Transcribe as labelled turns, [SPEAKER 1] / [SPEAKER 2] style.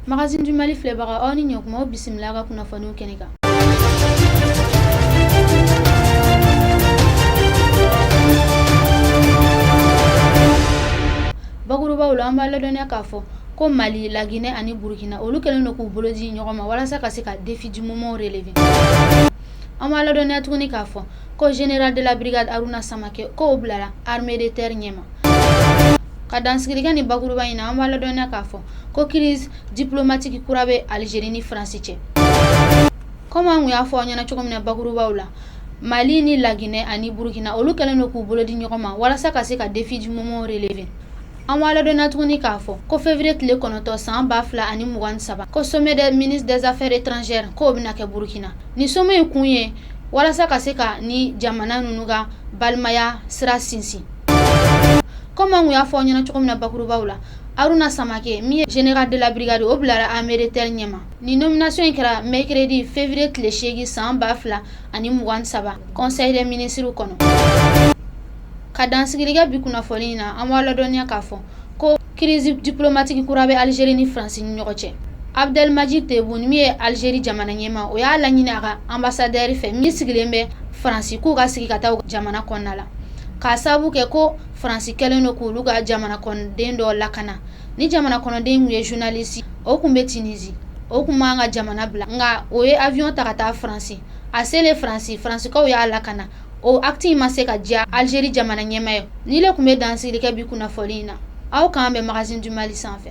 [SPEAKER 1] Magazine du Mali filɛbaga, aw ni ɲɔguma, aw bisimila ka kunnafoniw kɛnɛ kan. Bakurubaw la, an b'a ladɔnniya k'a fɔ ko Mali, Laginɛ ani Burukina, olu kɛlen don k'u bolo di ɲɔgɔn ma walasa ka se ka défi du moment relever. An b'a ladɔnniya tuguni k'a fɔ ko général de la brigade Haruna Samakɛ, k'o bilara armée de terre ɲɛma. Ka dansigili kɛ ni bakuruba in na, an b'a ladɔnniya k'a fɔ ko crise diplomatique kura bɛ Algérie ni Faransi cɛ. Komi an tun y'a fɔ aw ɲɛna cogo min na bakurubaw la, Mali ni Laginɛ ani Burukina, olu kɛlen don k'u bolo di ɲɔgɔn ma walasa ka se ka défi du moment relever. An b'a ladɔnniya tuguni k'a fɔ ko février tile 9 san 2023, ko sommet des ministres des affaires étrangères, k'o bɛna kɛ Burukina. Ni sommet in kun ye walasa ka se ka ni jamana ninnu ka balimaya sira sinsin. Komi an tun y'a fɔ aw ɲɛna cogo min na bakurubaw la, Haruna Samakɛ min ye général de la brigade, o bilara armée de terre ɲɛma. Ni nomination in kɛra mercredi février tile 8 san 2023 conseil des ministres kɔnɔ. Ka dansigili kɛ bi kunnafoni in na, an b'a ladɔnniya k'a fɔ ko crise diplomatique kura bɛ Algérie ni Faransi ni ɲɔgɔn cɛ. Abdelmadjid Tebboune min ye Algérie jamana ɲɛmaa, o y'a laɲini a ka ambassadeur fɛ min sigilen bɛ Faransi, k'u ka sigi ka taa jamana kɔnɔna la, k'a sababu kɛ ko Faransi kɛlen don k'olu ka jamana kɔnɔden dɔ lakana. Ni jamana kɔnɔden tun ye journaliste, o tun bɛ Tunisie, o tun man ka jamana bila, nka o ye avion ta ka taa Faransi. A selen Faransi, Faransikaw y'a lakana. O acte in ma se ka diya Algérie jamana ɲɛmaa ye. Ni le tun bɛ dansigili kɛ bi kunnafoni in na. Aw k'an bɛn Magazine du Mali sanfɛ.